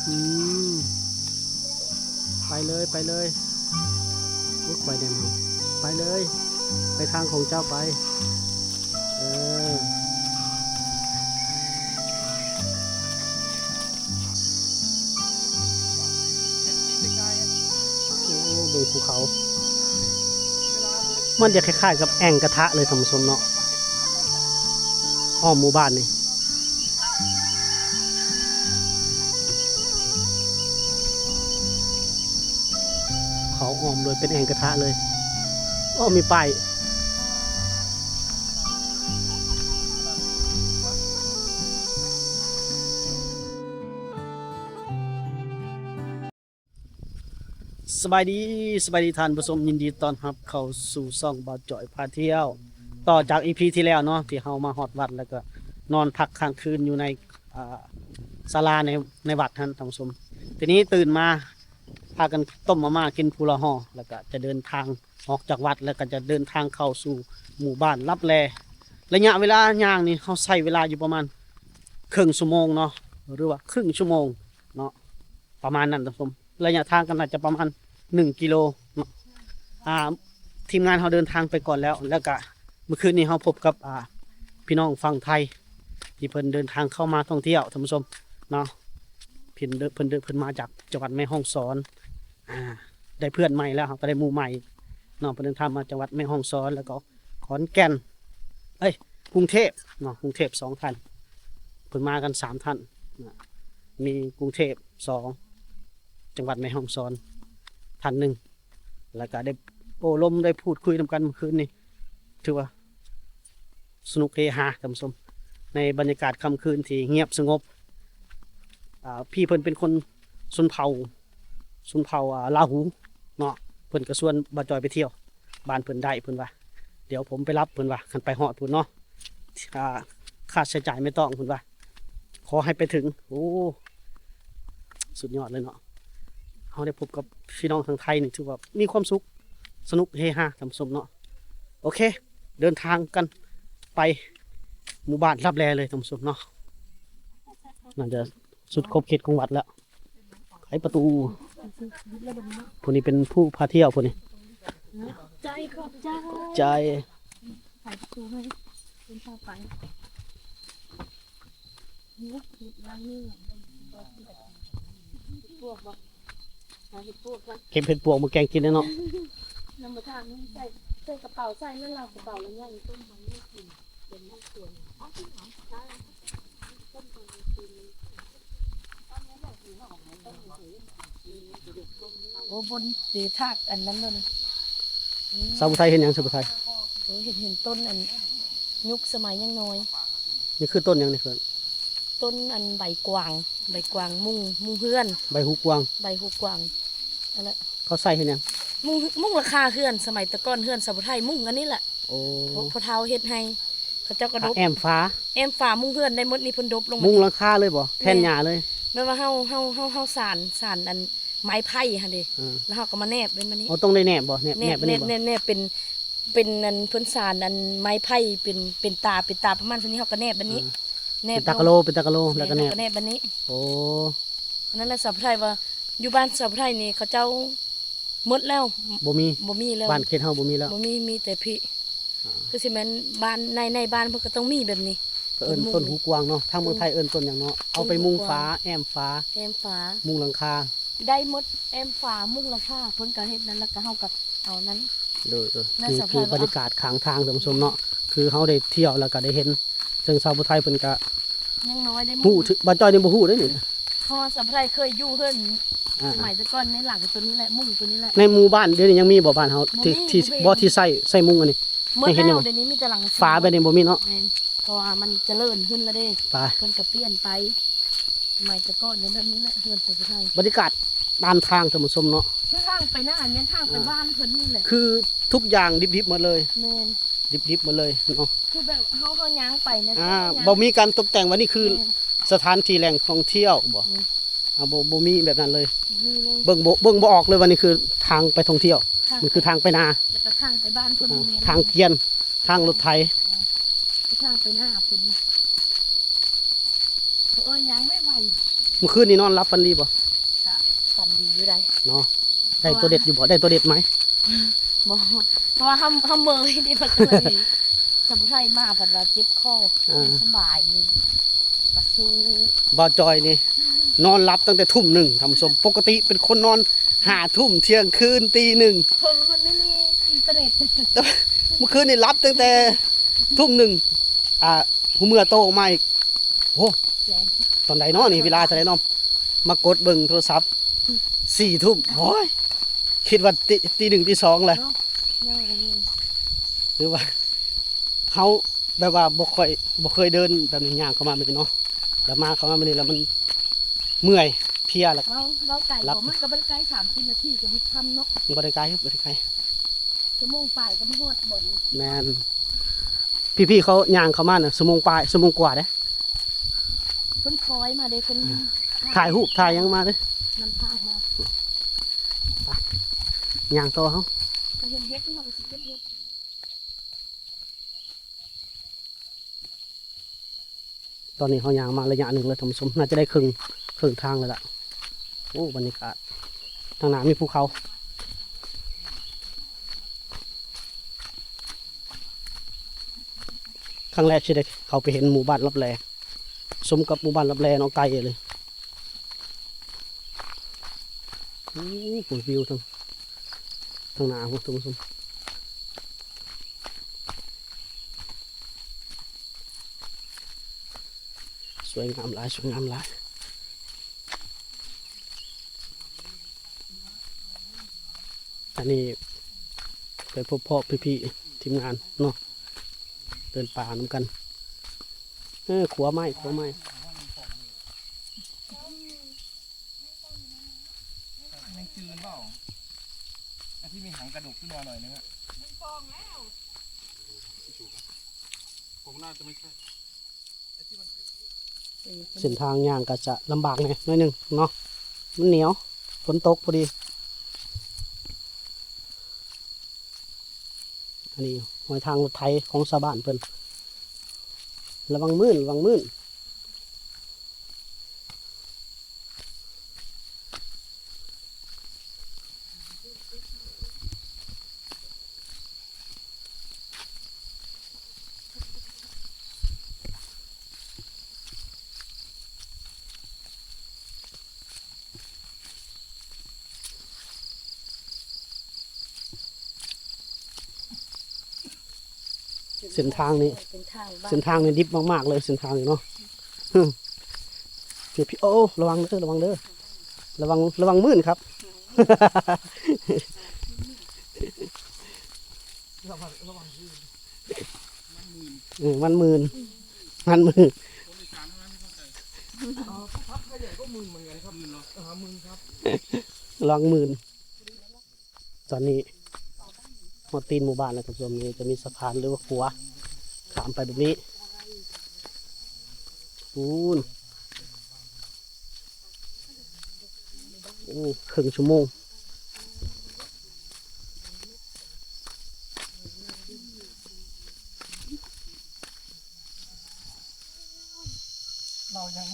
ອືມ ໄປເລີຍ ໄປເລີຍ ໂອ້ ໄປແດ່ເຮົາ ໄປເລີຍ ໄປທາງຂອງເຈົ້າໄປ ເອີ ໂອ້ ເບິ່ງພູເຂົາ ມັນຈະຄ້າຍໆກັບແອ່ງກະທະເລີຍທ່ານຜູ້ຊົມເນາະ ອ້ອມໝູ່ບ້ານນີ້. ເຂົາອ້ອມໂດຍເປັນແອ່ງກະທະເລີຍ. ໂອ້ ມີປ້າຍ. ສະບາຍດີ, ສະບາຍດີທ່ານຜູ້ຊົມ, ຍິນດີຕ້ອນຮັບເຂົ້າສູ່ຊ່ອງບ່າວຈ່ອຍພາທ່ຽວ. ຕໍ່ຈາກອີພີທີ່ແລ້ວເນາະ ທີ່ເຮົາມາຮອດວັດ ແລ້ວກໍນອນພັກຄ້າງຄືນຢູ່ໃນ ອ່າ ສາລາໃນ ໃນວັດຫັ້ນທ່ານຜູ້ຊົມ. ທີນີ້ຕື່ນມາ ພາກັນຕົ້ມມາມ່າກິນຜູ້ລະຫໍ່ ແລ້ວກໍຈະເດີນທາງອອກຈາກວັດ ແລ້ວກໍຈະເດີນທາງເຂົ້າສູ່ໝູ່ບ້ານລັບແລ. ໄລຍະເວລາຍ່າງນີ້ ເຮົາໃຊ້ເວລາຢູ່ປະມານເຄິ່ງຊົ່ວໂມງເນາະ ຫຼືວ່າຄຶ່ງຊົ່ວໂມງເນາະ ປະມານນັ້ນທ່ານຜູ້ຊົມ. ໄລຍະທາງກໍໜ້າຈະປະມານໜຶ່ງກິໂລເນາະ. ອ່າ ທີມງານເຮົາເດີນທາງໄປກ່ອນແລ້ວ ແລ້ວກະມື້ຄືນນີ້ເຮົາພົບກັບ ອ່າ ພີ່ນ້ອງຝັ່ງໄທ ທີ່ເພິ່ນເດີນທາງເຂົ້າມາທ່ອງທ່ຽວທ່ານຜູ້ຊົມເນາະ. ເພິ່ນເດີ ເພິ່ນເດີ ເພິ່ນມາຈາກຈັງຫວັດແມ່ຮ່ອງສອນ ອ່າ ໄດ້ເພື່ອນໃໝ່ແລ້ວ ເຮົາກໍໄດ້ໝູ່ໃໝ່ເນາະ. ເພິ່ນເດີນທາງມາຈັງຫວັດແມ່ຮ່ອງສອນ ແລ້ວກໍຂອນແກ່ນ ເອີຍ ກຸງເທບເນາະ ກຸງເທບສອງທ່ານ ເພິ່ນມາກັນສາມທ່ານນະ ມີກຸງເທບສອງ ຈັງຫວັດແມ່ຮ່ອງສອນທ່ານໜຶ່ງ ແລ້ວກະໄດ້ໂອ້ລົມ ໄດ້ພູດຄຸຍນຳກັນມື້ຄືນນີ້ ຖືວ່າສະໜຸກເຮຮາທ່ານຜູ້ຊົມ ໃນບັນຍາກາດຄ່ຳຄືນທີ່ງຽບສະຫງົບ. ອ່າ ພີ່ເພິ່ນເປັນຄົນຊົນເຜົ່າ ຊົນເຜົ່າ ອ່າ ລາຫູເນາະ ເພິ່ນກໍຊວນບ່າວຈ່ອຍໄປທ່ຽວ ບ້ານເພິ່ນໄດ້ ເພິ່ນວ່າ ດຽວຜົມໄປຮັບ ເພິ່ນວ່າ ຄັນໄປຮອດພຸ້ນເນາະ ອ່າ ຄ່າໃຊ້ຈ່າຍໄມ່ຕ້ອງ ເພິ່ນວ່າ ຂໍໃຫ້ໄປເຖິງ. ໂອ້ ສຸດຍອດເລີຍເນາະ ເຮົາໄດ້ພົບກັບພີ່ນ້ອງທາງໄທນີ້ ຖືວ່າມີຄວາມສຸກ ສະໜຸກເຮຮາທ່ານຜູ້ຊົມເນາະ. ໂອເຄ ເດີນທາງກັນໄປໝູ່ບ້ານລັບແລເລີຍທ່ານຜູ້ຊົມເນາະ ໜ້າຈະສຸດຂອບເຂດຂອງວັດແລ້ວ. ໄຂປະຕູ. ຜູ້ນີ້ເປັນຜູ້ພາທ່ຽວຜູ້ນີ້. ໃຈ ຂອບໃຈ ໃຈ. ໄຂປະຕູໃຫ້ເພິ່ນພາໄປ. ເກັບເຫັດປວກມາແກງກິນແດ່ເນາະ. ນ້ຳມະທາດນີ້ໃສ່ ໃສ່ກະເປົາ ໃສ່ແລ້ວລາວກະເປົາລະຍ່າງຕົ້ນໄມ້ກິນ. ໂອ້ ບົນເຕທາກອັນນັ້ນເລີຍ. ສາວຜູ້ໄທເຫັນຫຍັງ ສາວຜູ້ໄທ? ໂອ້ ເຫັນ ເຫັນຕົ້ນອັນຍຸກສະໄໝຍັງນ້ອຍ. ນີ້ຄືຕົ້ນຫຍັງນີ້? ຄືຕົ້ນອັນໃບກວາງ ໃບກວາງມຸງ ມຸງເຮືອນ ໃບຫູກວາງ ໃບຫູກວາງ. ຫັ້ນແຫຼະ ເຂົາໃສ່ເຮັດຫຍັງ? ມຸງ ມຸງຫຼັງຄາເຮືອນ ສະໄໝແຕ່ກ່ອນເຮືອນສາວຜູ້ໄທມຸງອັນນີ້ແຫຼະ. ໂອ້ ພໍ່ ພໍ່ເຖົ້າເຮັດໃຫ້ ເຂົາເຈົ້າກໍດົບ ແອ້ມຝາ ແອ້ມຝາມຸງເຮືອນໄດ້ໝົດນີ້ ເພິ່ນດົບລົງ ມຸງຫຼັງຄາເລີຍບໍ່? ແມ່ນ ແທ່ນຫຍ້າເລີຍ. ແມ່ນວ່າເຮົາ ເຮົາ ເຮົາ ເຮົາສານ ສານອັນໄມ້ໄຜ່ຫັ້ນເດ້ ເອີ ແລ້ວເຮົາກໍມາແນບເປັນແບບນີ້. ອໍ ຕ້ອງໄດ້ແນບບໍ່? ແນບ ແນບ ແນບແບບນີ້ບໍ່? ແນບ ແນບເປັນ ເປັນອັນເພິ່ນສານອັນໄມ້ໄຜ່ເປັນ ເປັນຕາ ເປັນຕາປະມານສ່ຳນີ້ ເຮົາກໍແນບແບບນີ້ ເອີ ແນບ ເປັນຕາກະໂລ ເປັນຕາກະໂລ ແລ້ວກໍແນບ ແນບແບບນີ້. ໂອ້ ອັນນັ້ນນະ ສາວຜູ້ໄທວ່າ ຢູ່ບ້ານສາວຜູ້ໄທນີ້ ເຂົາເຈົ້າໝົດແລ້ວ ບໍ່ມີ ບໍ່ມີແລ້ວ ບ້ານເຂດເຮົາບໍ່ມີແລ້ວ ບໍ່ມີ ມີແຕ່ພີ້. ອ່າ ຄືຊິແມ່ນບ້ານ ໃນ ໃນບ້ານເພິ່ນກໍຕ້ອງມີແບບນີ້ ເອີ້ນຕົ້ນຫູກວາງເນາະ ທາງເມືອງໄທເອີ້ນຕົ້ນຫຍັງເນາະ? ເອົາໄປມຸງຝາ ແອ້ມຝາ ແອ້ມຝາ ມຸງຫຼັງຄາ ໄດ້ໝົດ ແອ້ມຝາ ມຸງຫຼັງຄາ ເພິ່ນກໍເຮັດນັ້ນ ແລ້ວກໍເຮົາກໍເອົານັ້ນ. ໂດຍ ໂດຍ ນີ້ຄືບັນຍາກາດຂ້າງທາງທ່ານຜູ້ຊົມເນາະ ຄືເຮົາໄດ້ທ່ຽວແລ້ວກໍໄດ້ເຫັນ ເຊິ່ງສາວຜູ້ໄທເພິ່ນກໍຍັງນ້ອຍໄດ້ ຮູ້ ບ່າວຈ້ອຍນີ້ບໍ່ຮູ້ເດ້ນີ້ ເພາະວ່າສາວຜູ້ໄທເຄີຍຢູ່ເຮືອນ ອ່າ ສະໄໝແຕ່ກ່ອນໃນຫຼັງຕົວນີ້ແຫຼະ ມຸງຕົວນີ້ແຫຼະ. ໃນໝູ່ບ້ານດຽວນີ້ຍັງມີບໍ່ ບ້ານເຮົາ ບໍ່ມີ ທີ່ ບໍ່ມີ ທີ່ໃຊ້ ໃຊ້ມຸງອັນນີ້ ໝົດແລ້ວ ດຽວນີ້ມີແຕ່ຫຼັງ ຝາແບບນີ້ບໍ່ມີເນາະ. ແມ່ນ ເພາະວ່າມັນຈະເລີນຂຶ້ນແລ້ວເດ້ ໄປ ເພິ່ນກໍປ່ຽນໄປ. ສະໄໝແຕ່ກ່ອນນີ້ແບບນີ້ແຫຼະ ເຮືອນສາວຜູ້ໄທ. ບັນຍາກາດຕາມທາງທ່ານຜູ້ຊົມເນາະ ຄືທາງໄປນາ ແມ່ນທາງໄປ ອ່າ ບ້ານເພິ່ນນີ້ແຫຼະ ຄືທຸກຢ່າງດິບໆໝົດເລີຍ. ແມ່ນ ດິບໆໝົດເລີຍເນາະ ຄືແບບເຮົາ ເຮົາຍ່າງໄປນະ ອ່າ ຄືເຮົາຍ່າງ ບໍ່ມີການຕົບແຕ່ງວ່ານີ້ຄື ແມ່ນ ສະຖານທີ່ແຫຼ່ງທ່ອງທ່ຽວບໍ່? ອືມ ອ່າ ບໍ່ ບໍ່ມີແບບນັ້ນເລີຍ ບໍ່ມີເລີຍ. ເບິ່ງບໍ່ ເບິ່ງບໍ່ອອກເລີຍວ່ານີ້ຄືທາງໄປທ່ອງທ່ຽວ ທາງ ມັນຄືທາງໄປນາ ແລ້ວກໍທາງໄປບ້ານເພິ່ນ ອ່າ ແມ່ນ ທາງກຽນ ທາງລົດໄຖ ອ່າ ຄືທາງໄປນາເພິ່ນ. ໂອ້ຍ ຍ່າງໄວ ມື້ຄືນນີ້ນອນຫຼັບຝັນດີບໍ່? ກະຝັນດີຢູ່ໃດ໋ ເນາະ. ໄດ້ຕົວເດັດຢູ່ບໍ່? ໄດ້ຕົວເດັດໃໝ່? ບໍ່ ເພາະວ່າເຮົາ ເຮົາເມີຍເດ້ ເພິ່ນກໍເລີຍ ສະພຸໄທມາ ເພິ່ນວ່າເຈັບຄໍ ເອີ ສະບາຍຢູ່ ກະສູ້. ບ່າວຈອຍນີ້ນອນຫຼັບຕັ້ງແຕ່ທຸ່ມໜຶ່ງ ທ່ານຜູ້ຊົມ. ປົກກະຕິເປັນຄົນນອນຫ້າທຸ່ມ ທ່ຽງຄືນ ຕີໜຶ່ງ ເພາະມັນບໍ່ມີອິນເຕີເນັດ. ແຕ່ວ່າມື້ຄືນນີ້ຫຼັບຕັ້ງແຕ່ທຸ່ມໜຶ່ງ ອ່າ ຮູ້ເມື່ອໂຕອອກມາອີກ. ໂອ້ ຕອນໃດເນາະນີ້? ເວລາເທົ່າໃດເນາະ? ມາກົດເບິ່ງໂທລະສັບ ອືມ ສີ່ທຸ່ມ. ໂອ້ຍ ຄິດວ່າຕີ ຕີໜຶ່ງ ຕີສອງແຫຼະ ເນາະ. ຍັງອັນນີ້ ຫຼືວ່າເຮົາແບບວ່າບໍ່ຄ່ອຍ ບໍ່ເຄີຍເດີນແບບນີ້ ຍ່າງເຂົ້າມາແບບນີ້ເນາະ ແລ້ວມາເຂົ້າມາແບບນີ້ແລ້ວມັນເມື່ອຍເພຍ ແລ້ວ ເວົ້າ ເວົ້າໄກບໍ່? ມັນກໍບໍ່ໄດ້ໄກ ສາມສິບນາທີກໍຮອດຖ້ຳເນາະ. ບໍ່ໄດ້ໄກ ບໍ່ໄດ້ໄກ. ຊົ່ວໂມງປາຍກໍມາຮອດບ່ອນ. ແມ່ນ ພີ່ໆເຂົາຍ່າງເຂົ້າມານະ ຊົ່ວໂມງປາຍ ຊົ່ວໂມງກວ່າເດ້. ເພິ່ນຄອຍມາເດ້ ເພິ່ນ ອືມ ຖ່າຍຮູບຖ່າຍຫຍັງມາເດ້ ນຳທາງມາ. ໄປ ຍ່າງຕໍ່ເຮົາ ກໍເຫັນເຫັດ ເຮົາກໍຊິເກັບເຫັດ. ຕອນນີ້ເຮົາຍ່າງມາໄລຍະໜຶ່ງແລ້ວທ່ານຜູ້ຊົມ ໜ້າຈະໄດ້ເຄິ່ງ ເຄິ່ງທາງແລ້ວລະ. ໂອ້ ບັນຍາກາດ ທາງໜ້າມີພູເຂົາ. ຄັ້ງແລກທີ່ໄດ້ເຂົ້າໄປເຫັນໝູ່ບ້ານລັບແລ ສົມກັບໝູ່ບ້ານລັບແລເນາະ ໄກເລີຍ. ໂອ້ ໂຫ ວິວທາງ ທາງໜ້າພຸ້ນທ່ານຜູ້ຊົມ ສວຍງາມຫຼາຍ ສວຍງາມຫຼາຍ. ອັນນີ້ໄປພົບພໍ້ພີ່ໆທີມງານເນາະ ເດີນປ່ານຳກັນ. ເອີ ຂົວໄມ້ ຂົວໄມ້. ແມງຈືນເວົ້າ ອັນທີ່ມີຫາງກະດົກຂຶ້ນມາໜ້ອຍໜຶ່ງອະ ມັນຟອງແລ້ວ ຄົງໜ້າຈະໄມ່ໃຊ່. ເສັ້ນທາງຍ່າງກໍຈະລຳບາກແດ່ໜ້ອຍໜຶ່ງເນາະ ມັນໜຽວ ຝົນຕົກພໍດີ. ອັນນີ້ຮອຍທາງລົດໄຖຂອງຊາວບ້ານເພິ່ນ. ລະວັງມື່ນ ລະວັງມື່ນ. ເສັ້ນທາງນີ້ ເສັ້ນທາງບ້ານ ເສັ້ນທາງນີ້ດິບມາກໆເລີຍ ເສັ້ນທາງນີ້ເນາະ. ໂອ້ ລະວັງເດີ ລະວັງເດີ ລະວັງ ລະວັງມື່ນຄັບ. ເອີ ມັນມື່ນ ມັນມື່ນ. ລະວັງມື່ນ. ຕອນນີ້ຮອດຕີນໝູ່ບ້ານແລ້ວທ່ານຜູ້ຊົມ ນີ້ຈະມີສະພານ ຫຼືວ່າຂົວ ຂ້າມໄປແບບນີ້ ປູນ. ໂອ້ ເຄິ່ງຊົ່ວໂມງ.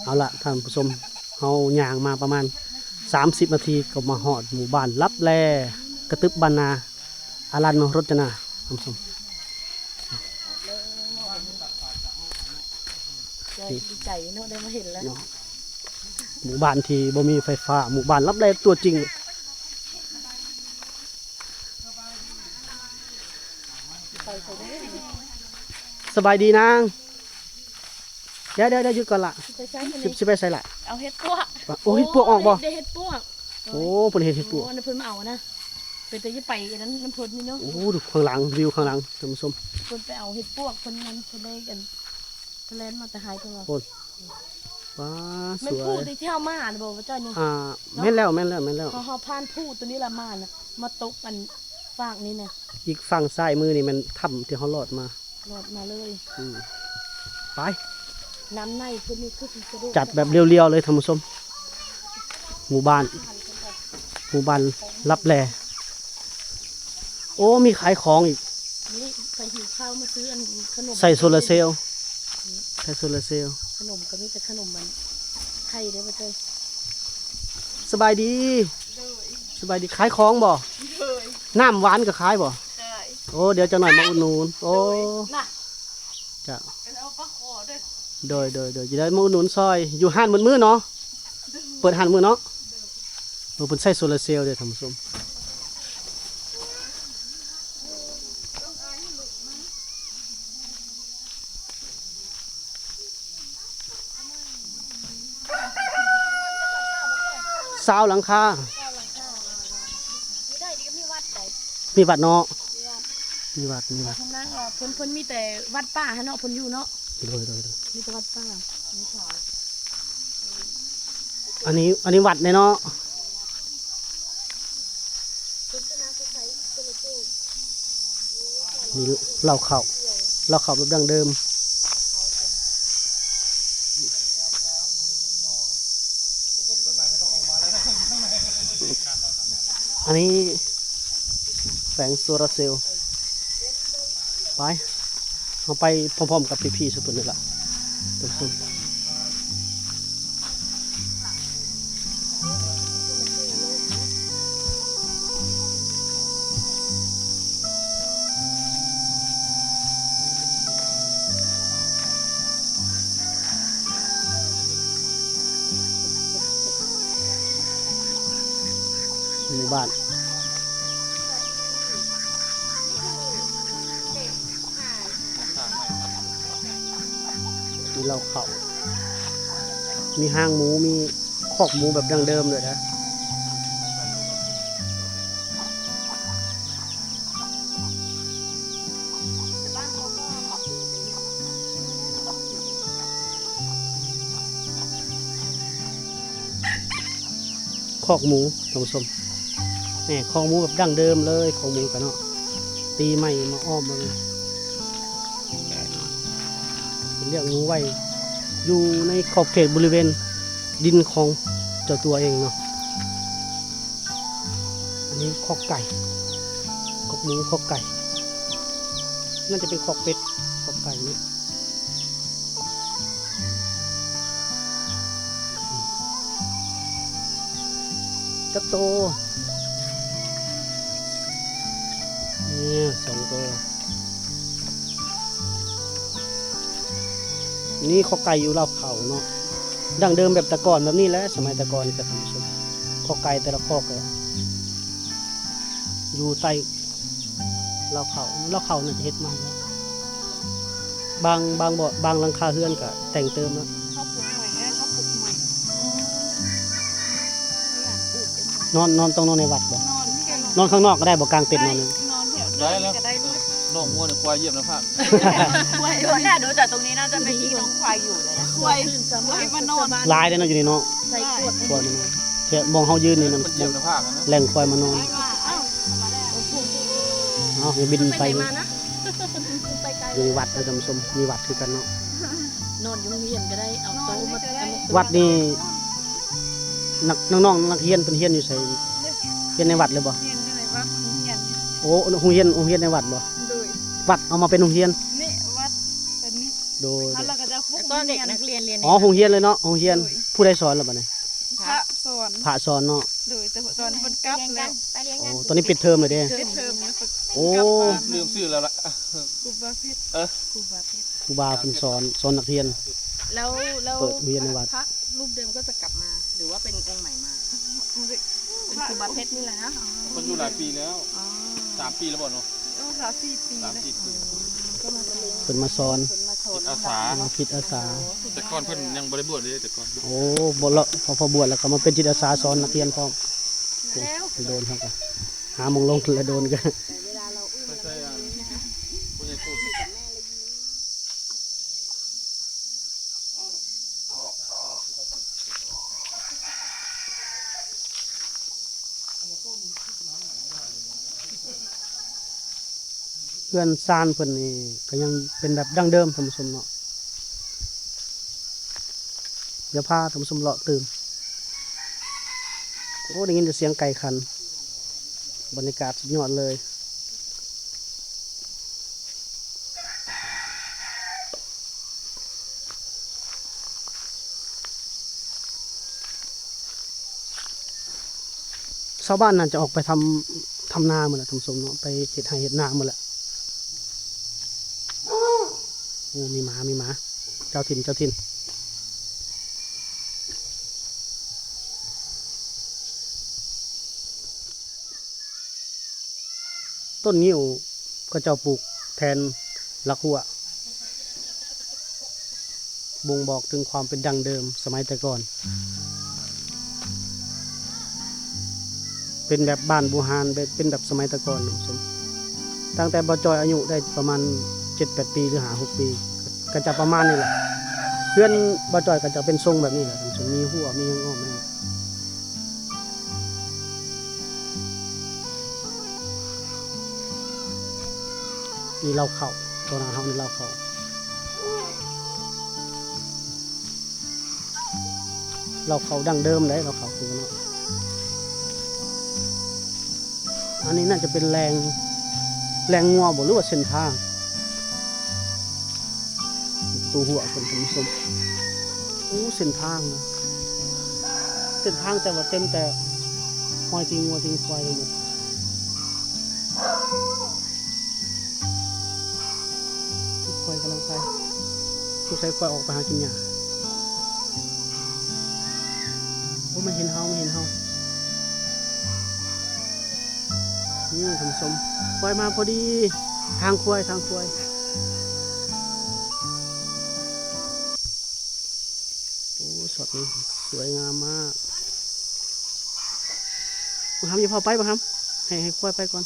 ເອົາລະທ່ານຜູ້ຊົມ ເຮົາຍ່າງມາປະມານສາມສິບນາທີ ກໍມາຮອດໝູ່ບ້ານລັບແລ ກະຕຶບບ້ານນາ ອາລັນໂຣດຈະນາ ທ່ານຜູ້ຊົມ. ໃຈດີໃຈເນາະ ໄດ້ມາເຫັນແລ້ວເນາະ ໝູ່ບ້ານທີ່ບໍ່ມີໄຟຟ້າ ໝູ່ບ້ານລັບແລຕົວຈິງ. ສະບາຍດີນາງ. ດຽວໆໆ ຢຸດກ່ອນລະ ຊິໄປໃສມື້ນີ້ ຊິ ຊິໄປໃສລະ? ເອົາເຫັດປວກ. ໂອ້ ເຫັດປວກອອກບໍ່? ໄດ້ເຫັດປວກ. ໂອ້ ເພິ່ນເຫັນເຫັດປວກ. ໂອ້ ອັນນັ້ນເພິ່ນມາເອົານະ. ເປັນຕາຢາກໄປອັນນັ້ນນຳເພິ່ນນີ້ເນາະ. ໂອ້ ດູຂ້າງຫຼັງ ວິວຂ້າງຫຼັງທ່ານຜູ້ຊົມ ເພິ່ນໄປເອົາເຫັດປວກ ເພິ່ນນັ້ນ ເພິ່ນໄດ້ອັນ ເພິ່ນແລ່ນມາແຕ່ໄຮພຸ້ນວ່າ. ໂອ້ຍ ວ້າ ແມ່ນ ສວຍ ຜູ້ທີ່ເຮົາມານະບໍ່ ວ່າເຈົ້ານີ້? ອ່າ ເນາະ ແມ່ນແລ້ວ ແມ່ນແລ້ວ ແມ່ນແລ້ວ. ເຮົາ ເຮົາຜ່ານພູຕົວນີ້ລະມານະ ມາຕົກອັນຟາກນີ້ນະ. ອີກຝັ່ງຊ້າຍມືນີ້ແມ່ນຖ້ຳທີ່ເຮົາລອດມາ. ລອດມາເລີຍ. ອືມ ໄປ ນ້ຳໃນເພິ່ນນີ້ຄືຊິສະດວກ ຈັດແບບລຽວໆເລີຍທ່ານຜູ້ຊົມ. ໝູ່ບ້ານ ໝູ່ບ້ານລັບແລ. ໂອ້ ມີຂາຍຂອງອີກ. ນີ້ໄປຫິວເຂົ້າມາຊື້ອັນຂະໜົມ ໃສ່ໂຊລາເຊວ ໃສ່ໂຊລາເຊວ. ຂະໜົມກໍມີແຕ່ຂະໜົມມັນໄຂ່ເດ້ ບໍ່ເຕີ. ສະບາຍດີ. ໂດຍ. ສະບາຍດີ. ຂາຍຂອງບໍ່? ໂດຍ. ນ້ຳຫວານກໍຂາຍບໍ່? ຂາຍ. ໂອ້ ດຽວຈັກໜ້ອຍມາອຸດໜູນ. ໂອ້ ໂດຍ ນະ ເຈົ້າ ເອົາປາຂໍເດີ້. ໂດຍ ໂດຍ ໂດຍ. ດຽວມາອຸດໜູນຊ່ອຍ. ຢູ່ຮ້ານໝົດມື້ເນາະ? ໂດຍ. ເປີດຮ້ານໝົດມື້ເນາະ? ໂດຍ. ໂອ້ ເພິ່ນໃຊ້ໂຊລາເຊວເດ້ທ່ານຜູ້ຊົມ. ຊາວຫຼັງຄາ. ມີວັດເນາະ? ມີວັດ ມີວັດ. ເພິ່ນ ເພິ່ນມີແຕ່ວັດປ່າຫັ້ນເນາະ ເພິ່ນຢູ່ເນາະ? ໂດຍ ໂດຍ ໂດຍ. ມີແຕ່ວັດປ່າ. ອັນນີ້ ອັນນີ້ວັດແນ່ເນາະ? ມີເລົ້າເຂົ້າ ເລົ້າເຂົ້າແບບດັ້ງເດີມ. ອັນນີ້ແຜງໂຊລາເຊວ. ໄປ ເຮົາໄປພ້ອມໆກັບພີ່ໆຊຸມເພິ່ນນີ້ລະທຸກຄົນ. ຢູ່ໃນບ້ານ ມີເລົ້າເຂົ້າ ມີຮ່າງໝູ ມີຄອກໝູແບບດັ້ງເດີມເລີຍນະ. ຄອກໝູທ່ານຜູ້ຊົມ ນີ້ຄອກໝູແບບດັ້ງເດີມເລີຍ ຄອກໝູກະເນາະ ຕີໄມ້ມາອ້ອມເບິ່ງ ເປັນລ້ຽງໝູໄວ້ຢູ່ໃນຂອບເຂດບໍລິເວນດິນຂອງເຈົ້າຕົວເອງເນາະ. ອັນນີ້ຄອກໄກ່ ຄອກໝູ ຄອກໄກ່ ໜ້າຈະເປັນຄອກເປັດ ຄອກໄກ່ນີ້ ຈັກໂຕ? ນີ້ສອງໂຕ. ນີ້ຄອກໄກ່ຢູ່ເລົ້າເຂົ້າເນາະ ດັ້ງເດີມແບບແຕ່ກ່ອນແບບນີ້ແຫຼະ ສະໄໝແຕ່ກ່ອນນີ້ກະທ່ານຜູ້ຊົມ ຄອກໄກ່ແຕ່ລະຄອກກະຢູ່ໃຕ້ເລົ້າເຂົ້າ ເລົ້າເຂົ້າໜ້າຈະເຮັດໃໝ່ແລ້ວ ບາງ ບາງ ບາງຫຼັງຄາເຮືອນກະແຕ່ງເຕີມແລ້ວ ເຂົາປຸກໃໝ່ ເອີ ເຂົາປຸກໃໝ່. ນອນ ນອນ ຕ້ອງນອນໃນວັດບໍ່? ນອນ ນອນຂ້າງນອກກໍໄດ້ບໍ່? ກາງເຕັນນອນ ໄດ້ ນອນແຖວເດີ່ນນີ້ກໍໄດ້ໝົດ ນ້ອງງົວນ້ອງຄວາຍຢຽບນ້ຳພາກ ຄວາຍ ແຕ່ດູຈາກຕົງນີ້ໜ້າຈະເປັນທີ່ນ້ອງຄວາຍຢູ່ແລ້ວນະ ຄວາຍ ຄວາຍມານອນ ຫຼາຍເດ້ເນາະ ຢູ່ນີ້ເນາະ ຄວາຍມານອນ ແຖວໝ່ອງເຮົາຢືນນີ້ມັນ ມັນຢຽບນ້ຳພາກຫັ້ນນະ ແຫຼ່ງຄວາຍມານອນ. ເອົາ ຢ່າບິນໄປ ຢູ່ໃນວັດເດີທ່ານຜູ້ຊົມ ມີວັດຄືກັນເນາະ ນອນຢູ່ໂຮງຮຽນກໍໄດ້ ເອົາໂຕະມາ ວັດນີ້ ນັກ ນ້ອງໆ ນັກຮຽນເພິ່ນຮຽນຢູ່ໃສ? ຮຽນໃນວັດເລີຍບໍ່? ຮຽນຢູ່ໃນວັດ ໂຮງຮຽນນີ້ ໂອ້ ໂຮງຮຽນ ໂຮງຮຽນໃນວັດບໍ່? ໂດຍ ວັດເອົາມາເປັນໂຮງຮຽນ ນີ້ວັດເປັນນີ້ ໂດຍ ແລ້ວກໍຈະ ຕອນເດັກນັກຮຽນຮຽນ ອໍ ໂຮງຮຽນເລີຍເນາະ ໂຮງຮຽນ ໂດຍ ຜູ້ໃດສອນລະບັດນີ້? ພະສອນ ພະສອນເນາະ ໂດຍ ແຕ່ຕອນນີ້ເພິ່ນກັບແລ້ວ ໂອ້ ຕອນນີ້ປິດເທີມແລ້ວເດ້ ປິດເທີມແລ້ວ ໂອ້ ລືມຊື່ແລ້ວລະ ຄູບາເພັດ ເອີ ຄູບາເພັດ ຄູບາເພິ່ນສອນ ສອນນັກຮຽນ ແລ້ວ ແລ້ວ ເປີດຮຽນໃນວັດ ພະຮູບເດີມກໍຈະກັບມາ ຫຼືວ່າເປັນອົງໃໝ່ມາ? ເປັນຄູບາເພັດນີ້ແຫຼະນະ ເພິ່ນຢູ່ຫຼາຍປີແລ້ວ ອໍ ສາມປີແລ້ວບໍ່ເນາະ? ໂອ້ ສາມສີ່ປີ ສາມສີ່ປີ ເພິ່ນມາສອນ ເພິ່ນມາສອນ ຈິດອາສາ ຈິດອາສາ ແຕ່ກ່ອນເພິ່ນຍັງບໍ່ໄດ້ບວດເດ້ ແຕ່ກ່ອນ ໂອ້ ບໍ່ລະ ພໍ ພໍບວດແລ້ວກໍມາເປັນຈິດອາສາສອນນັກຮຽນພ້ອມ ໂດນເຮົາກໍຫາໝ່ອງລົງລະ ໂດນກໍ ເຮືອນຊານເພິ່ນນີ້ກໍຍັງເປັນແບບດັ້ງເດີມທ່ານຜູ້ຊົມເນາະ ດຽວພາທ່ານຜູ້ຊົມເລາະຕື່ມ ໂອ້ ໄດ້ຍິນແຕ່ສຽງໄກ່ຂັນ ບັນຍາກາດສຸດຍອດເລີຍ. ເ ຊາວບ້ານໜ້າຈະອອກໄປທຳ ທຳນາໝົດແຫຼະທ່ານຜູ້ຊົມເນາະ ໄປເຮັດໄຮ່ເຮັດນາໝົດແຫຼະ. ໂອ້ ມີໝາ ມີໝາ ເຈົ້າຖິ່ນ ເຈົ້າຖິ່ນ. ຕົ້ນງິ້ວເຂົາເຈົ້າປູກແທນລາຂົວ ບົ່ງບອກເຖິງຄວາມເປັນດັ້ງເດີມສະໄໝແຕ່ກ່ອນ ເປັນແບບບ້ານບູຮານ ແບບ ເປັນແບບສະໄໝແຕ່ກ່ອນທ່ານຜູ້ຊົມ. ຕັ້ງແຕ່ບ່າວຈ້ອຍອາຍຸໄດ້ປະມານເຈັດແປດປີ ຫຼື ຫ້າຫົກປີ ກໍຈະປະມານນີ້ແຫຼະ. ເຮືອນບ່າວຈ້ອຍກໍຈະເປັນຊົງແບບນີ້ແຫຼະທ່ານຜູ້ຊົມ ມີຮົ້ວ ມີຫຍັງອ້ອມນີ້. ນີ້ເລົ້າເຂົ້າ ຕໍ່ໜ້າເຮົານີ້ເລົ້າເຂົ້າ ເລົ້າເຂົ້າດັ້ງເດີມເດ້ ເລົ້າເຂົ້າຄືເນາະ. ອັນນີ້ໜ້າຈະເປັນແລ່ງ ແລ່ງງົວບໍ່ ຫຼືວ່າເສັ້ນທາງ? ປະຕູຮົ້ວເພິ່ນທ່ານຜູ້ຊົມ. ໂອ້ ເສັ້ນທາງນະ ເສັ້ນທາງ ແຕ່ວ່າເຕັມແຕ່ຮອຍຕີນງົວຕີນຄວາຍໄປໝົດ. ຄວາຍກຳລັງໄປ ສົງໄສຄວາຍອອກໄປຫາກິນຫຍ້າ. ໂອ້ ມາເຫັນເຮົາ ມາເຫັນເຮົາ. ນີ້ທ່ານຜູ້ຊົມ ຄວາຍມາພໍດີ ທາງຄວາຍ ທາງຄວາຍ. ໂອ້ ຊັອດນີ້ສວຍງາມມາກ. ບັກຫຳຢ່າເຝົ້າໄປ ບັກຫຳ ໃຫ້ ໃຫ້ຄວາຍໄປກ່ອນ.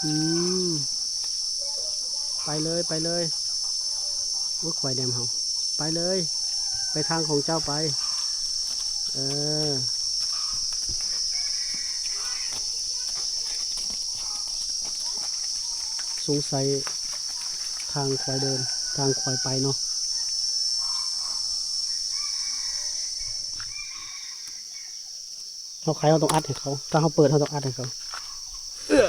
ອືມ ໄປເລີຍ ໄປເລີຍ. ໂອ້ຍ ຄວາຍແນມເຮົາ ໄປເລີຍ ໄປທາງຂອງເຈົ້າໄປ. ເອີ ສົງໄສທາງຄວາຍເດີນ ທາງຄວາຍໄປເນາະ. ເຮົາໄຂ ເຮົາຕ້ອງອັດໃຫ້ເຂົາ ຖ້າເຮົາເປີດ ເຮົາຕ້ອງອັດໃຫ້ເຂົາ. ເອີ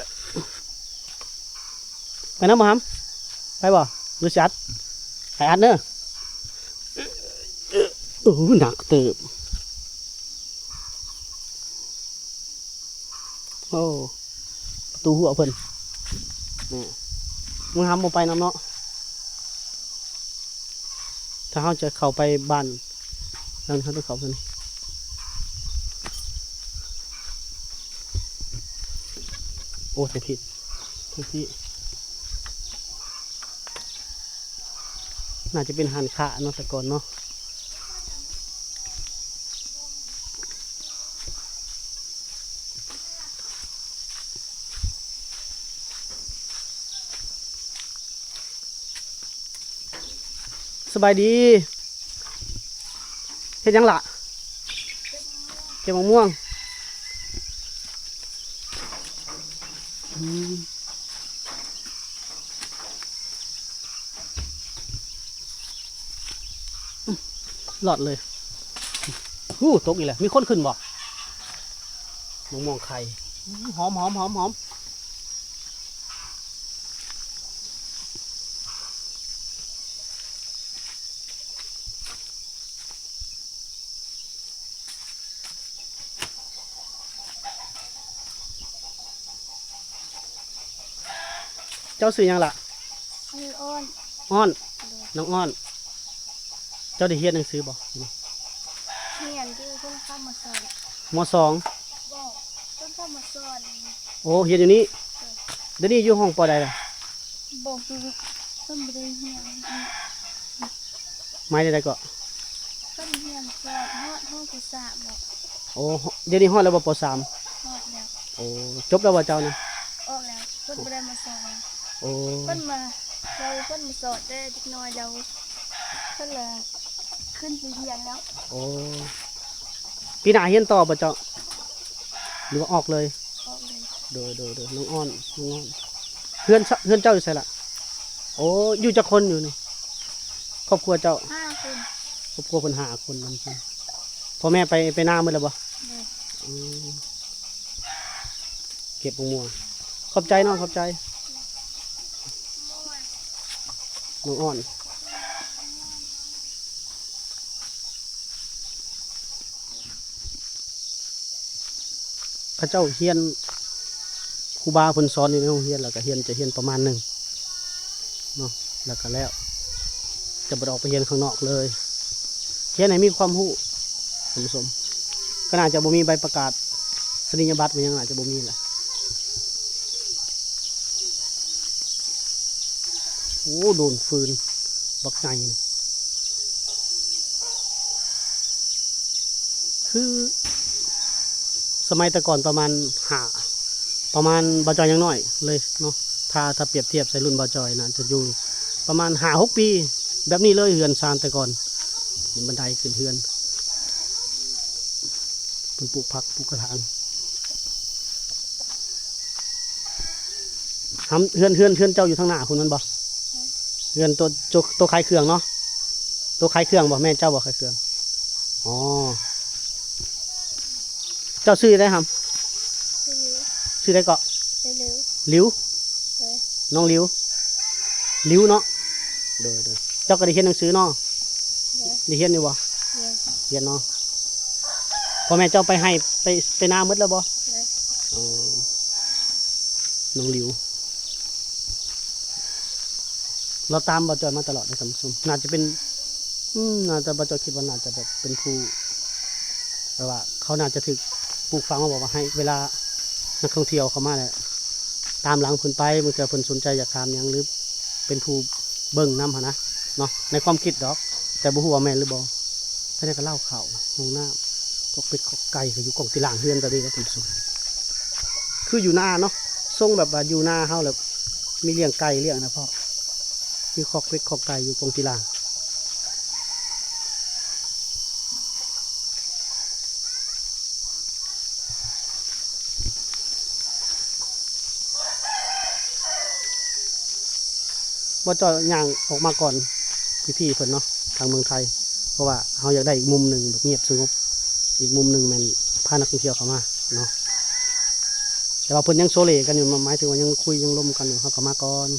ໄປນຳບໍ່ຫຳ? ໄປບໍ່? ຫຼືຊິອັດ? ໃຫ້ອັດເດີ. ໂອ້ ໜັກເຕີບ. ໂອ້ ປະຕູຮົ້ວເພິ່ນ ນີ້ ບັກຫຳບໍ່ໄປນຳເນາະ. ຖ້າເຮົາຈະເຂົ້າໄປບ້ານຫຼັງນີ້ ເຮົາຕ້ອງເຂົ້າທາງນີ້. ໂອ້ ທາງພີ້ ທາງພີ້ ໜ້າຈະເປັນຮ້ານຄ້າເນາະ ແຕ່ກ່ອນເນາະ. ສະບາຍດີ. ເຮັດຫຍັງລະ? ເກັບໝາກມ່ວງ. ອືມ. ລອດເລີຍ. ຫູ ຕົກອີກແລ້ວ. ມີຄົນຂຶ້ນບໍ່? ມະມ່ວງໄຂ່. ຫອມ ຫອມ ຫອມ ຫອມ. ເຈົ້າຊື່ຫຍັງລະ? ຊື່ອ້ອນ. ອ້ອນ. ໂດຍ. ນ້ອງອ້ອນ. ເຈົ້າໄດ້ຮຽນໜັງສືບໍ່? ຮຽນຢູ່ເພິ່ນເຂົ້າມາສອນ. ມໍສອງ? ບໍ່ ເພິ່ນເຂົ້າມາສອນ. ໂອ້ ຮຽນຢູ່ນີ້. ໂດຍ. ດຽວນີ້ຢູ່ຫ້ອງ ປໍ ໃດລະ? ບໍ່ຮູ້ ເພິ່ນບໍ່ໄດ້ຮຽນ. ໝາຍແນວໃດເກາະ? ເພິ່ນຮຽນສອນຮອດຫ້ອງ ປໍ ສາມ ແລ້ວ. ໂອ້ ດຽວນີ້ຮອດແລ້ວບໍ່ ປໍ ສາມ? ຮອດແລ້ວ. ໂອ້ ຈົບແລ້ວບໍ່ເຈົ້ານະ? ອອກແລ້ວ ເພິ່ນບໍ່ໄດ້ມາສອນ. ໂອ້ ເພິ່ນມາ ລາວ ເພິ່ນມາສອນແຕ່ເດັກນ້ອຍລາວ ເພິ່ນລະຂຶ້ນໄປຮຽນແລ້ວ. ໂອ້ ປີໜ້າຮຽນຕໍ່ບໍ່ເຈົ້າ ຫຼືວ່າອອກເລີຍ? ອອກເລີຍ. ໂດຍ ໂດຍ ໂດຍ. ນ້ອງອ້ອນ ນ້ອງອ້ອນ. ເຮືອນ ເຮືອນເຈົ້າຢູ່ໃສລະ? ໂອ້ ຢູ່ຈັກຄົນຢູ່ນີ້? ຄອບຄົວເຈົ້າ? ຫ້າຄົນ. ຄອບຄົວເພິ່ນຫ້າຄົນ. ພໍ່ແມ່ໄປ ໄປນາໝົດແລ້ວບໍ່? ໂດຍ. ອໍ ເກັບໝາກມ່ວງ. ຂອບໃຈນ້ອງ ຂອບໃຈ. ນ້ອງອ່ອນ ເຂົາເຈົ້າຮຽນ ຄູບາເພິ່ນສອນຢູ່ໃນໂຮງຮຽນ ແລ້ວກໍຮຽນ ຈະຮຽນປະມານໜຶ່ງເນາະ ແລ້ວກໍແລ້ວ ຈະບໍ່ໄດ້ອອກໄປຮຽນຂ້າງນອກເລີຍ. ຮຽນໃຫ້ມີຄວາມຮູ້ ທ່ານຜູ້ຊົມ. ກໍໜ້າຈະບໍ່ມີໃບປະກາດສະນີຍະບັດ ມັນຍັງໜ້າຈະບໍ່ມີແຫຼະ. ໂອ້ ໂດນຟືນບັກໃຫຍ່ ຄືສະໄໝແຕ່ກ່ອນປະມານຫ້າ ປະມານ ບ່າວຈ່ອຍຍັງນ້ອຍເລີຍເນາະ ຖ້າ ຖ້າປຽບທຽບໃສ່ລຸ້ນບ່າວຈ່ອຍ ໜ້າຈະຢູ່ປະມານຫ້າຫົກປີ ແບບນີ້ເລີຍ. ເຮືອນຊານແຕ່ກ່ອນ ເປັນບັນໄດຂຶ້ນເຮືອນ ເພິ່ນປູກຜັກ ປູກກະຖາງ. ຫຳ ເຮືອນ ເຮືອນ ເຮືອນເຈົ້າຢູ່ທາງໜ້າພຸ້ນແມ່ນບໍ່? ເຮືອນໂຕ ໂຕ ໂຕຂາຍເຄື່ອງເນາະ ໂຕຂາຍເຄື່ອງບໍ່? ແມ່ນເຈົ້າບໍ່ຂາຍເຄື່ອງ? ອໍ ເຈົ້າຊື່ໃດຫຳ? ຊື່ ຊື່ໃດເກາະ? ຊື່ ລິວ ໂດຍ ນ້ອງລິວ ລິວເນາະ. ໂດຍ ໂດຍ ເຈົ້າກໍໄດ້ຮຽນໜັງສືເນາະ? ໂດຍ ໄດ້ຮຽນຢູ່ບໍ່? ຮຽນ ຮຽນເນາະ. ພໍ່ແມ່ເຈົ້າໄປໄຮ່ ໄປ ໄປນາໝົດແລ້ວບໍ່? ໂດຍ ອໍ ນ້ອງລິວ ລາວຕາມບ່າວຈ່ອຍມາຕະຫຼອດເດ້ທ່ານຜູ້ຊົມ. ໜ້າຈະເປັນ ອືມ ໜ້າຈະ ບ່າວຈ່ອຍຄິດວ່າໜ້າຈະແບບເປັນຜູ້ ແບບວ່າເຂົາໜ້າຈະຖືກປູກຝັງມາບອກວ່າໃຫ້ເວລານັກທ່ອງທ່ຽວເຂົ້າມາແລ້ວ ຕາມຫຼັງເພິ່ນໄປ ບາງເທື່ອເພິ່ນສົນໃຈຢາກຖາມຫຍັງ ຫຼື ເປັນຜູ້ເບິ່ງນຳຫັ້ນນະເນາະ ໃນຄວາມຄິດດອກ ແຕ່ບໍ່ຮູ້ວ່າແມ່ນຫຼືບໍ່. ພາຍໃນກໍເລົ້າເຂົ້າ ຫ້ອງນ້ຳ ຄອກເປັດຄອກໄກ່ກໍຢູ່ກ້ອງຕີລ່າງເຮືອນຕອນນີ້ນະທ່ານຜູ້ຊົມ. ຄືຢູ່ນາເນາະ ຊົງແບບວ່າຢູ່ນາເຮົາແລ້ວມີລ້ຽງໄກ່ລ້ຽງນະພໍ່ ມີຄອກເປັດຄອກໄກ່ຢູ່ກ້ອງຕີລ່າງ. ບໍ່ ເຈົ້າຍ່າງອອກມາກ່ອນພີ່ໆເພິ່ນເນາະ ທາງເມືອງໄທ ເພາະວ່າເຮົາຢາກໄດ້ອີກມຸມໜຶ່ງແບບງຽບສະຫງົບ ອີກມຸມໜຶ່ງແມ່ນພານັກທ່ອງທ່ຽວເຂົ້າມາເນາະ. ແຕ່ວ່າເພິ່ນຍັງໂຊເລກັນຢູ່ ໝາຍເຖິງວ່າຍັງຄຸຍຍັງລົມກັນຢູ່ ເຮົາກໍມາກ່ອນ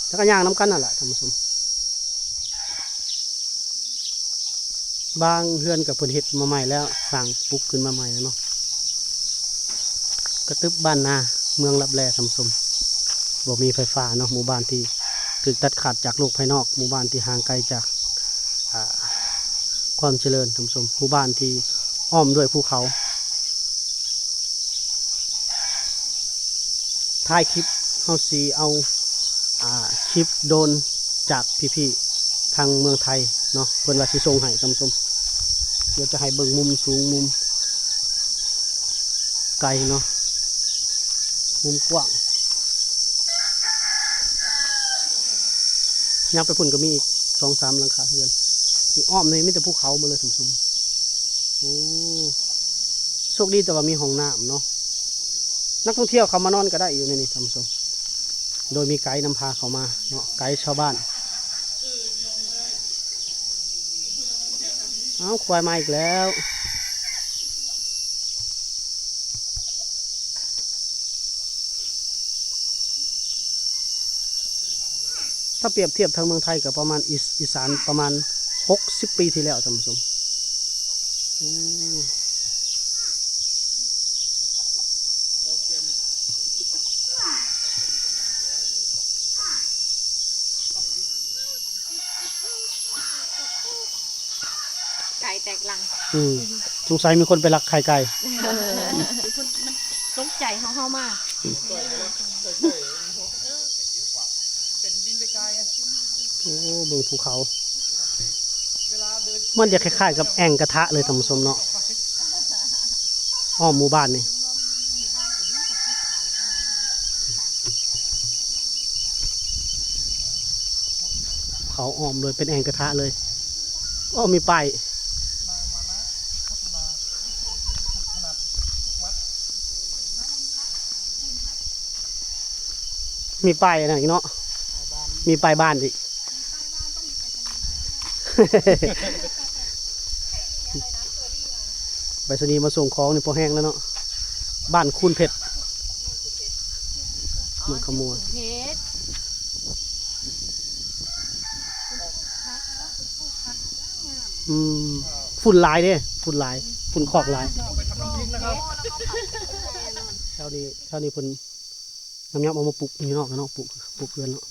ແລ້ວກໍຍ່າງນຳກັນນັ້ນແຫຼະທ່ານຜູ້ຊົມ. ບາງເຮືອນກໍເພິ່ນເຮັດມາໃໝ່ແລ້ວ ສ້າງປຸກຂຶ້ນມາໃໝ່ແລ້ວເນາະ. ກະຕຶບບ້ານນາ ເມືອງລັບແລທ່ານຜູ້ຊົມ ບໍ່ມີໄຟຟ້າເນາະ ໝູ່ບ້ານທີ່ຖືກຕັດຂາດຈາກໂລກພາຍນອກ ໝູ່ບ້ານທີ່ຫ່າງໄກຈາກ ອ່າ ຄວາມຈະເລີນທ່ານຜູ້ຊົມ ໝູ່ບ້ານທີ່ອ້ອມດ້ວຍພູເຂົາ. ທ້າຍຄລິບເຮົາຊິເອົາ ອ່າ ຄລິບໂດຣນຈາກພີ່ໆທາງເມືອງໄທເນາະ ເພິ່ນວ່າຊິສົ່ງໃຫ້ທ່ານຜູ້ຊົມ. ດຽວຈະໃຫ້ເບິ່ງມຸມສູງ ມຸມໄກເນາະ ມຸມກວ້າງ. ຍາວໄປພຸ້ນກໍມີອີກສອງສາມຫຼັງຄາເຮືອນ ນີ້ອ້ອມນີ້ມີແຕ່ພູເຂົາໝົດເລີຍທ່ານຜູ້ຊົມ. ໂອ້ ໂຊກດີແຕ່ວ່າມີຫ້ອງນ້ຳເນາະ ນັກທ່ອງທ່ຽວເຂົ້າມານອນກໍໄດ້ຢູ່ໃນນີ້ທ່ານຜູ້ຊົມ ໂດຍມີໄກນຳພາເຂົ້າມາເນາະ ໄກຊາວບ້ານ. ເອົາ ຄວາຍມາອີກແລ້ວ. ຖ້າປຽບທຽບທາງເມືອງໄທກໍປະມານ ອີ ອີສານປະມານຫົກສິບປີທີ່ແລ້ວທ່ານຜູ້ຊົມ. ໂອ້ ໄກ່ແຕກລັງ ອືມ ສົງໄສມີຄົນໄປລັກໄຂ່ໄກ່ ເອີ ມັນຕົກໃຈເຮົາ ເຮົາມາ ໂອ້ ເບິ່ງພູເຂົາ ມັນຈະຄ້າຍໆກັບແອ່ງກະທະເລີຍທ່ານຜູ້ຊົມເນາະ ອ້ອມໝູ່ບ້ານນີ້. ເຂົາອ້ອມໂດຍເປັນແອ່ງກະທະເລີຍ. ໂອ້ ມີປ້າຍ ມີປ້າຍອັນນັ້ນອີກເນາະ ມີປ້າຍບ້ານອີກ. ມີປ້າຍບ້ານ ຕ້ອງມີໄປສະນີມາ. ມີ ມີ ມີ ມີ ມີ ມີ ມີ ມີ ໄປສະນີມາສົ່ງຂອງນີ້ພໍແຮງແລ້ວເນາະ. ບ້ານຄູນເພັດ ເມືອງຂະມວນ. ເພັດ ອືມ ຝຸ່ນຫຼາຍເດ້ ຝຸ່ນຫຼາຍ ຝຸ່ນຄອກຫຼາຍ. ແຖວນີ້ ແຖວນີ້ເພິ່ນຍຳໆເອົາມາປູກຢູ່ນອກເນາະ ປູກ ປູກເຮືອນເນາະ.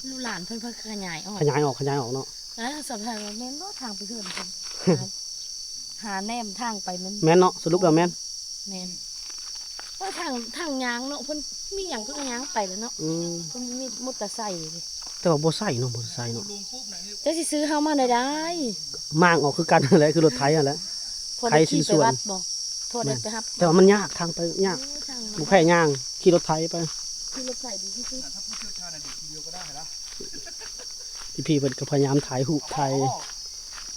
ລູກຫຼານເພິ່ນ ເພິ່ນຂະຫຍາຍອອກ ຂະຫຍາຍອອກ ຂະຫຍາຍອອກເນາະ. ເອີ ສະພາບວ່າແມ່ນບໍ່ ທາງໄປເຮືອນເພິ່ນ ຫາ ຫາແນມທາງໄປແມ່ນ ແມ່ນເນາະ. ສະຫຼຸບແລ້ວແມ່ນ ແມ່ນ. ເອີ ທາງ ທາງຍ່າງເນາະ ເພິ່ນມີຫຍັງເພິ່ນກໍຍ່າງໄປແລ້ວເນາະ. ອືມ ເພິ່ນມີມໍເຕີໄຊເດ້ ແຕ່ວ່າບໍ່ໃຊ້ເນາະ ມໍເຕີໄຊເນາະ. ເຈົ້າຊິຊື້ເຮົາມາແນວໃດ? ມ້າງອອກຄືກັນຫັ້ນແຫຼະ ຄືລົດໄຖຫັ້ນແຫຼະ. ພໍໄດ້ຂີ່ໄປວັດບໍ່? ພໍໄດ້ໄປຮັບ ແມ່ນ ແຕ່ວ່າມັນຍາກ ທາງໄປຍາກ. ໂອ້ ທາງ ບໍ່ແພ້ຍ່າງ ຂີ່ລົດໄຖໄປ ຂີ່ລົດໄຖດີທີ່ສຸດ. ພີ່ໆເພິ່ນກໍພະຍາຍາມຖ່າຍຮູບ ຖ່າຍ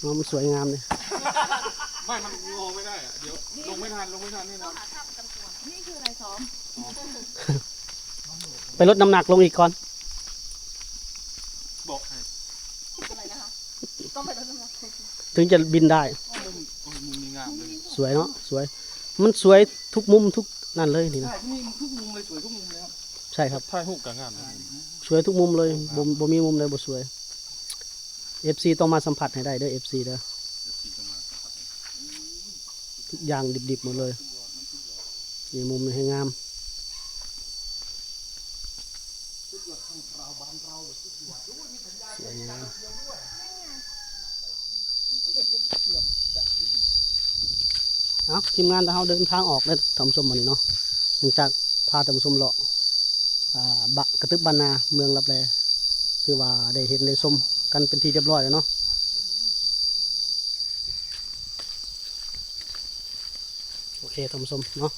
ເນາະ ມັນສວຍງາມເດ້. ไม่ มันลงไม่ได้อะ เดี๋ยวลงไม่ทัน ลงไม่ทันแน่นอน. นี่คืออะไรซ้อม? ไปลดน้ำหนักลงอีกก่อน บอกใคร? อะไรนะคะ? ต้องไปลดน้ำหนัก ถึงจะบินได้. มุม มุมนี้งามเลย สวยเนาะ สวย มันสวยทุกมุมทุกนั่นเลยนี่นะ. ใช่ นี่ทุกมุมเลย สวยทุกมุมเลยครับ. ใช่ครับ ถ่ายรูปก็งามนะ สวยทุกมุมเลย บ่ บ่มีมุมใดบ่สวย. เอฟซี ต้องมาสัมผัสให้ได้เด้อ เอฟซี เด้อ. ทุกอย่างดิบๆหมดเลย นี่มุมนี้ให้งาม สวยงาม. ເອົາ ທີມງານເຮົາເດີນທາງອອກແລ້ວທ່ານຜູ້ຊົມ ບັດນີ້ເນາະ. ຫຼັງຈາກພາທ່ານຜູ້ຊົມເລາະ ອ່າ ບະ ກະຕຶບບ້ານນາ ເມືອງລັບແລ ຖືວ່າໄດ້ເຫັນໄດ້ຊົມກັນເປັນທີ່ຮຽບຮ້ອຍແລ້ວເນາະ. ໂອເຄທ່ານຜູ້ຊົມເນາະ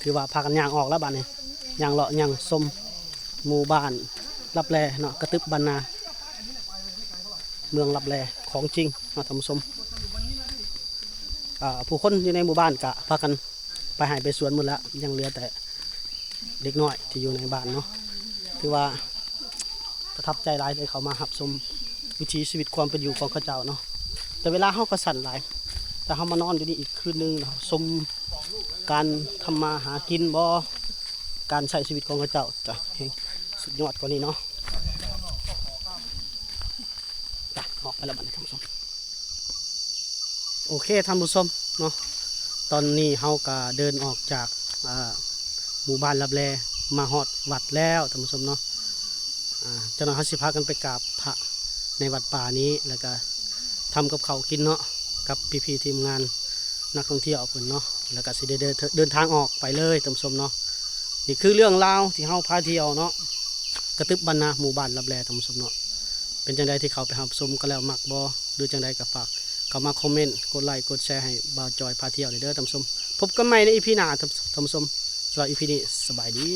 ຖືວ່າພາກັນຍ່າງອອກແລ້ວບັດນີ້ ຍ່າງເລາະຍ່າງຊົມໝູ່ບ້ານລັບແລເນາະ ກະຕຶບບ້ານນາ ເມືອງລັບແລຂອງຈິງເນາະທ່ານຜູ້ຊົມ. ອ່າ ຜູ້ຄົນຢູ່ໃນໝູ່ບ້ານກະພາກັນໄປໄຮ່ໄປສວນໝົດແລ້ວ ຍັງເຫຼືອແຕ່ເດັກນ້ອຍທີ່ຢູ່ໃນບ້ານເນາະ. ຖືວ່າ ປະທັບໃຈຫຼາຍ ໄດ້ເຂົ້າມາຮັບຊົມວິຖີຊີວິດຄວາມເປັນຢູ່ຂອງເຂົາເຈົ້າເນາະ. ແຕ່ເວລາເຮົາກໍສັ້ນຫຼາຍ ຖ້າເຮົາມານອນຢູ່ນີ້ອີກຄືນໜຶ່ງເນາະ ຊົມການທຳມາຫາກິນບໍ ການໃຊ້ຊີວິດຂອງເຂົາເຈົ້າຈະແຮ່ງສຸດຍອດກວ່ານີ້ເນາະ. ໄປ ອອກໄປແລ້ວບັດນີ້ທ່ານຜູ້ຊົມ. ໂອເຄທ່ານຜູ້ຊົມເນາະ ຕອນນີ້ເຮົາກະເດີນອອກຈາກ ອ່າ ໝູ່ບ້ານລັບແລ ມາຮອດວັດແລ້ວທ່ານຜູ້ຊົມເນາະ. ອ່າ ຈັກໜ່ອຍເຮົາຊິພາກັນໄປກາບພະໃນວັດປ່ານີ້ ແລ້ວກະທຳກັບເຂົ້າກິນເນາະ ກັບພີ່ໆທີມງານນັກທ່ອງທ່ຽວເພິ່ນເນາະ ແລ້ວກະຊິໄດ້ເດີນ ເດີນທາງອອກໄປເລີຍທ່ານຜູ້ຊົມເນາະ. ນີ້ຄືເລື່ອງລາວທີ່ເຮົາພາທ່ຽວເນາະ ກະຕຶບບ້ານນາ ໝູ່ບ້ານລັບແລທ່ານຜູ້ຊົມເນາະ. ເປັນຈັ່ງໃດທີ່ເຂົ້າໄປຮັບຊົມກັນແລ້ວ ມັກບໍ່ ຫຼືຈັ່ງໃດກໍຝາກເຂົ້າມາຄອມເມັນ ກົດໄລ ກົດແຊໃຫ້ບ່າວຈອຍພາທ່ຽວນີ້ເດີທ່ານຜູ້ຊົມ. ພົບກັນໃໝ່ໃນອີພີໜ້າທ່ານ ທ່ານຜູ້ຊົມ. ສຳລັບອີພີນີ້ ສະບາຍດີ.